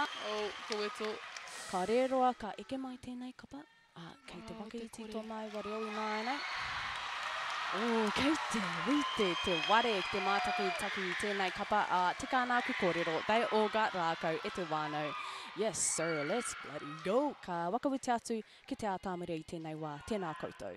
Oh, ka weto. Ka rēroa, ka eke mai tēnei kapa. Ā, kei te Oh, te whakaiti kore. tō māua reo ināianei. Oh, kei te rite te ware ki te mātakitaki i tēnei kapa, ā, tika ana aku kōrero, they all got rākau e te whānau. Yes sir, let's bloody go! Ka whakawhiti atu ki te ātamira i tēnei wā. Tēnā koutou.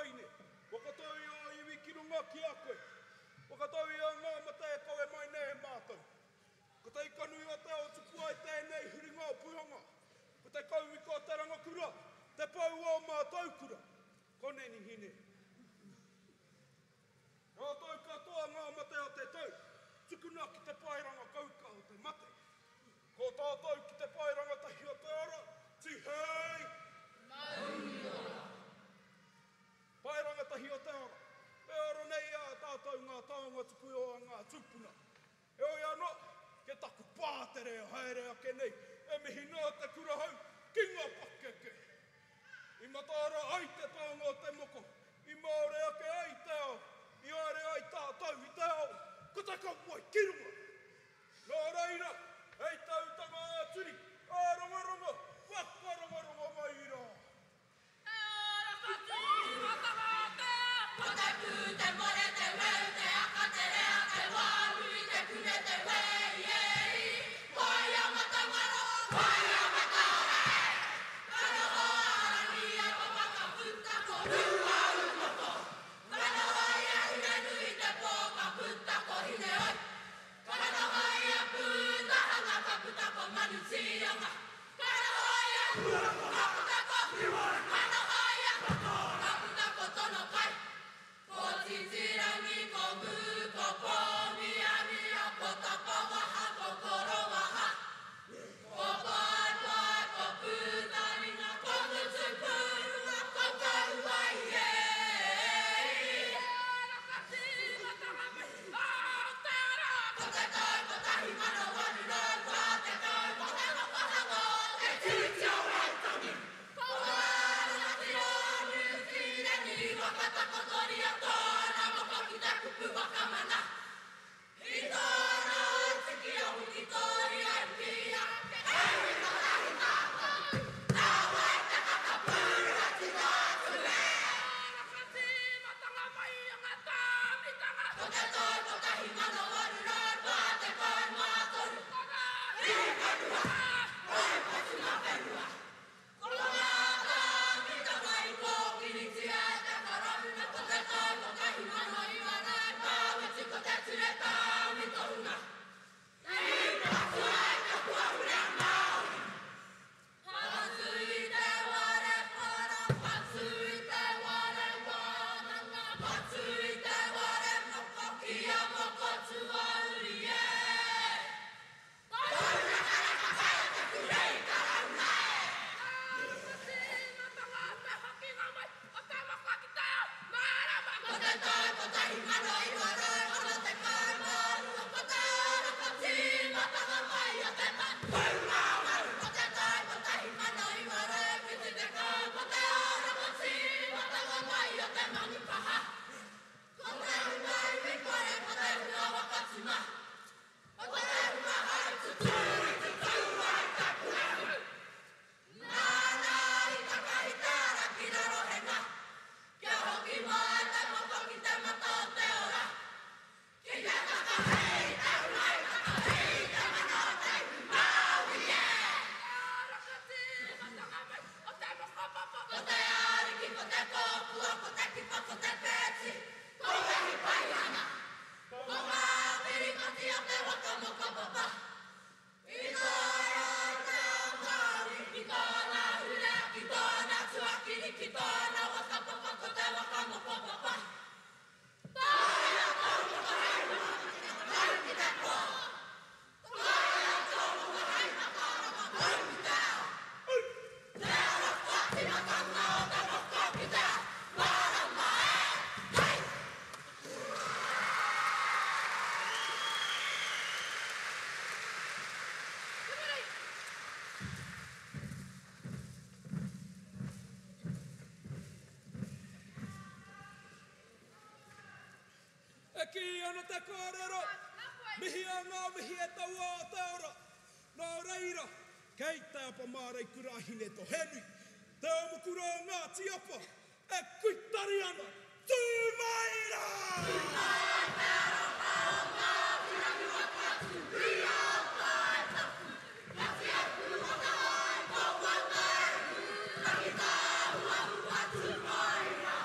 wahine, whakatau i ō iwi ki runga ki a koe. Whakatau i a ngā mate e kawe mai nei e mātou. Ko te ikanui o te ao tupua i tēnei huringa o Puhanga, ko te kauika o te rangakura, te pou o mātou kura, ko Neni Hine. Rātou katoa ngā mate o te tau, tukuna ki te pae rangakauika o te mate. Ko tātou ki te pae rangatahi o te ora, tihei! Mauri ora! Pae rangatahi o te ora, e ora nei a tātou ngā taonga tuku o a ngā tūpuna. Heoi anō, ke taku pātere e haere ake nei, e mihi noa te kura hou ki ngā pakeke. I mataara ai te taonga o te moko, i māore ake ai te ao, i haere ai tātou i te ao, ko te kauae ki runga. Nō reira, hei tautanga ā-turi, ā-rongorongo, whakarongorongo mai rā. E ora ka tīmatanga o te ao. Ko te pū, te more, te weu, te aka, te rea, te wānui, te pune, te wē, i e i. Koia matangaro, koia mataora e. Ka noho a Rangi a Papa ka puta ko Rūaumoko. Ka noho i a Hinenui te pō ka puta ko Hineoi. Ka noho i a Pūtahanga ka puta ko Manutīonga. Ka noho i a Ka puta ko Ka noho i a Ka puta ko Tonokai. Ko Titirangi, ko Mū, ko Pōmiamia, ko Tapawaha, ko Korowaha. Ko Paepae, ko Pūtaringa, ko Mutupūrua, ko Kauai, e. Ko te tau 1840, ko te whakahanga o te Tiriti o Waitangi. Ko ngā rangatira o Niu Tīreni i whakatakotoria tōna moko ki te kupu whakamana. I tōna tiki o Wikitōria i kī ake, He iwi kotahi tātou, nāwai te kaka pūrua tino atu e. Ko te tau 1843, riri whenua, rohe patunga whenua. Ko ngā tāmitanga i kōkiritia e te Karauna ko te tau 1947 ko te Ture Tāmitohunga. I patua e te huahurea Māori. Patu i te whare para, patu i te whare wānanga, patu i te whare moko kia moko tuauri e. Taurekareka kai a te purei Karauna e. Ko te tau 1962 ko te ora ka tīmatanga mai o te Poumaru. Ko te tau 1970 ko te ora ka tīmatanga mai o te Manukaha. Ko te hunga iwi kore, ko te hunga waka tuma. Ko te hunga haututū i tutū ai te puehu. Nāna i takahi te ara ki Rarohenga, kia hoki mai te moko ki te mata o te ora, ki te takahi i te hunga i takahi i te mana o te iwi Māori e! Ko te ariki, ko te kōpua, ko te kipa, ko te pēti, ko Wehi Paihana, ko ngā whirikati o te waka moko papa. I tōna te ao Māori, ki tōna ahurea, ki tōna tuakiri, ki tōna waka papa, ko te waka moko papa. Tāia tō moko hei whakatau ki te pō. Tāia tō moko hei whakarama mau ki te ao. Te ara whatimatanga o te moko ki te ao mārama e! Hei! E kī ana te kōrero, Mihia ngā mihi e taua o te ora. Nō reira, kei te apa māreikura a Hinetohenui, te omokura o Ngāti Apa, e kuitari ana, tū mai rā! Tū mai ai te aroha o Ngāti Rangiwhakaatu i Ōtautapu, Ngāti Apu whakahae ko Whangaehu, Rangitāhuahua tū mai rā!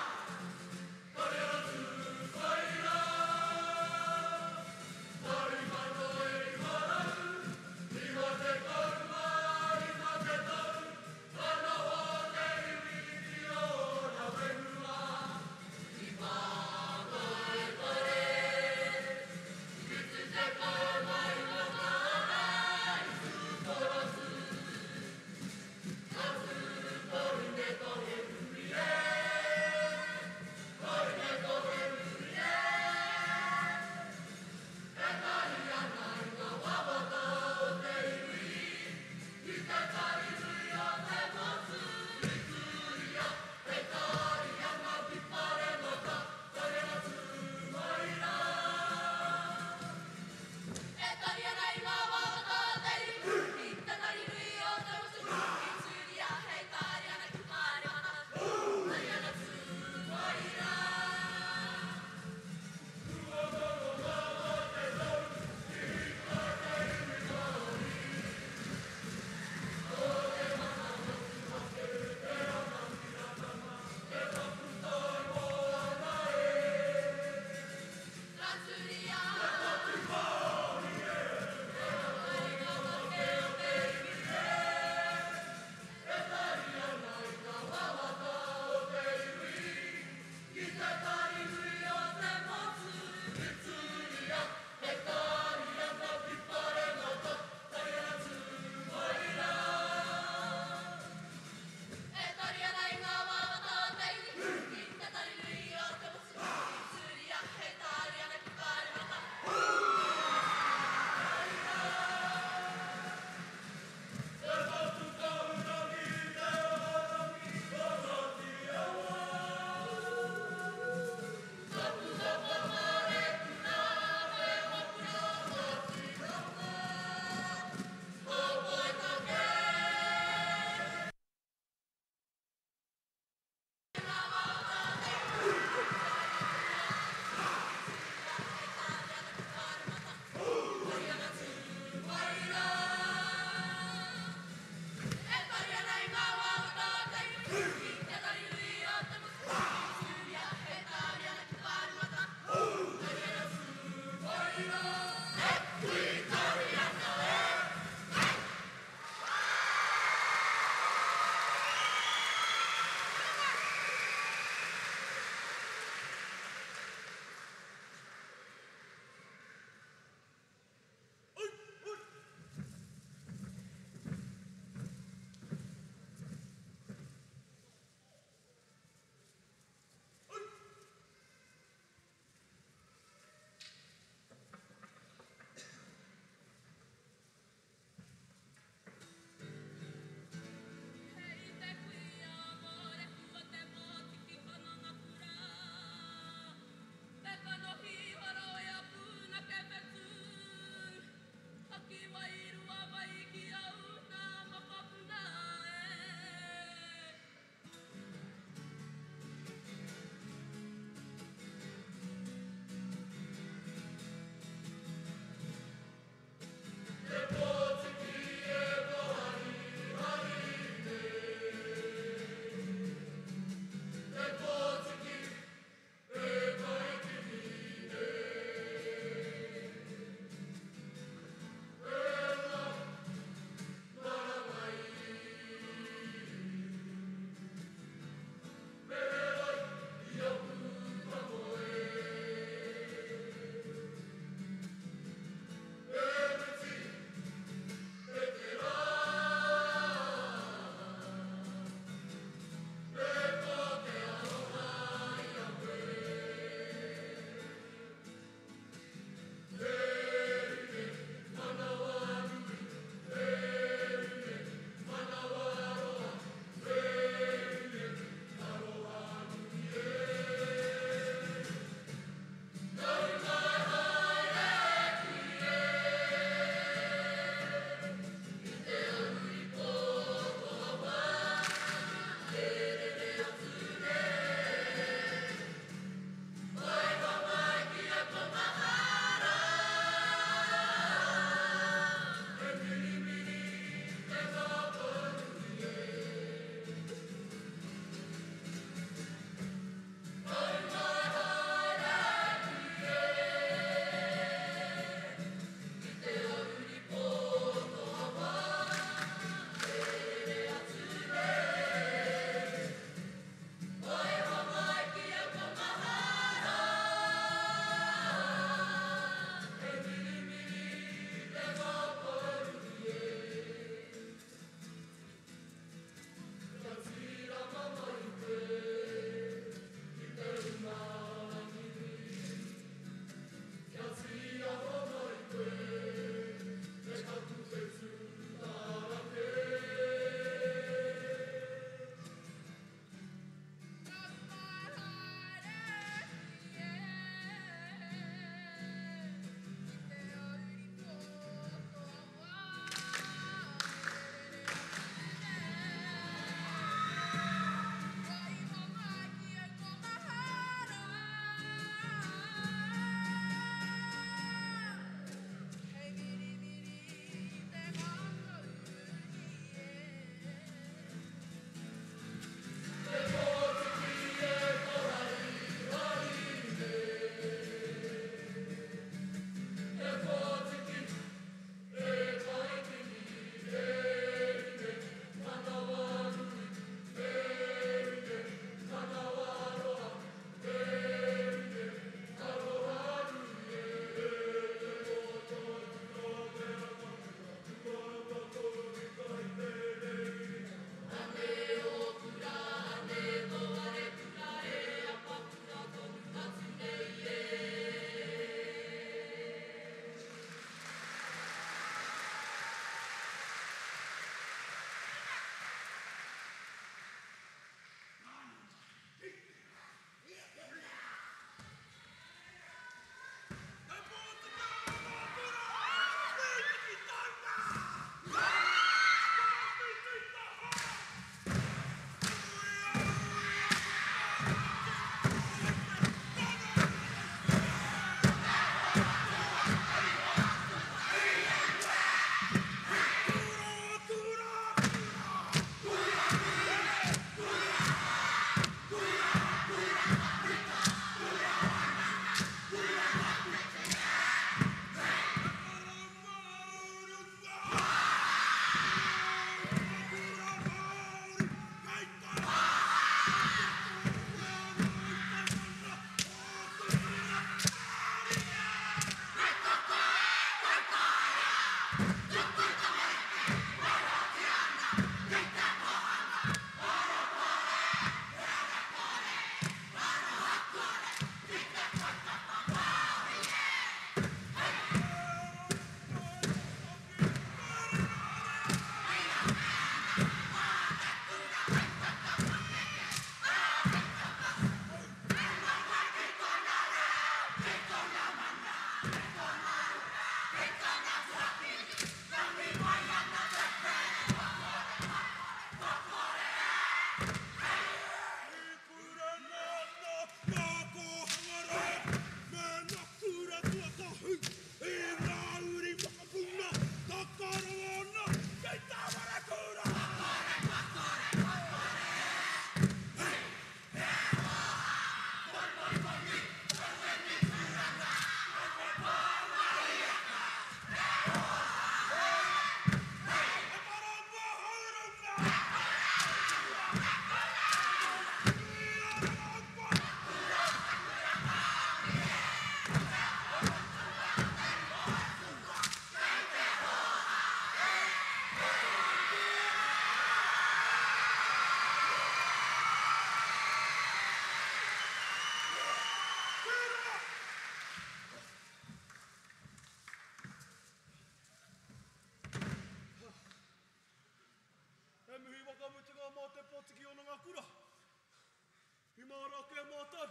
ake mātou,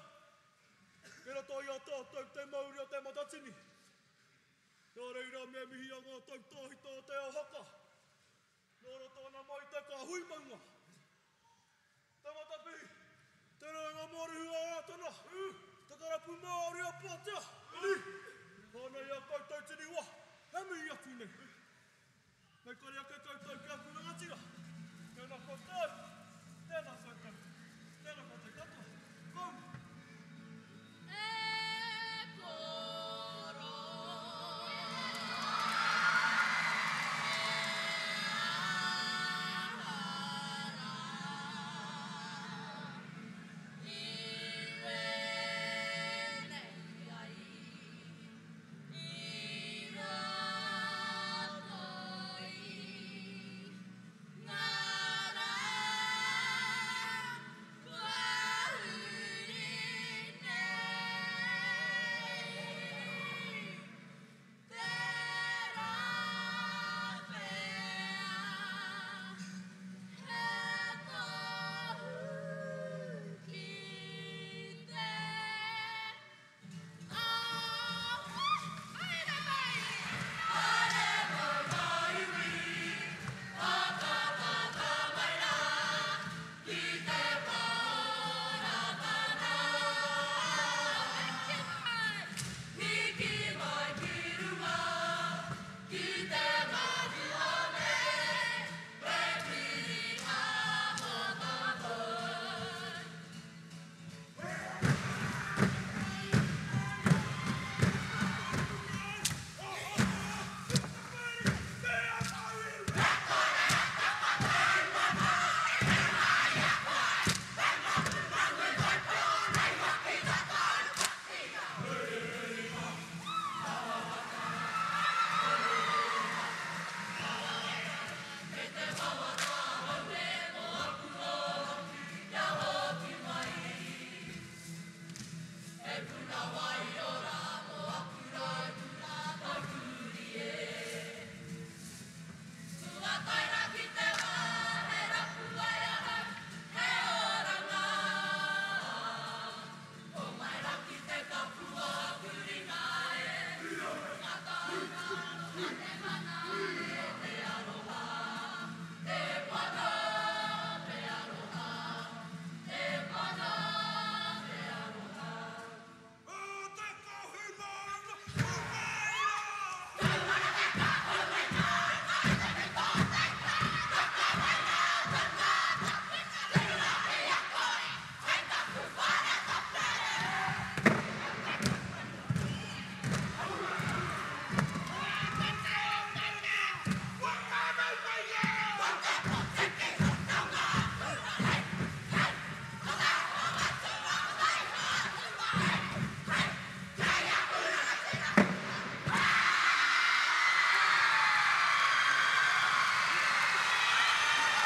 kei roto i a tātou te mauri o Te Matatini. Nā reira me mihi a ngā tautāhita o te ao haka, nō roto ana mai te kāhui maunga. Te Matapihi, te reanga mōrehu a Rātana, te karapu Māori a Pātea, Hānai a koutou tini wā, he mihi atu nei. Mei kore ake koutou ki aku rangatira, tēnā koutou, tēnā koutou, tēnā koutou katoa. Kouna. E koro e aha rā i wēnei ai. I roto i ngā rā kua huri nei, tērā pea he tohu ki te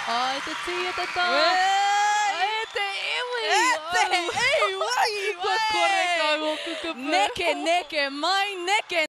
Ai te tī e te tā. E te iwi! E te iwi! Kua kore kau ōku kupu. Neke, neke mai, neke.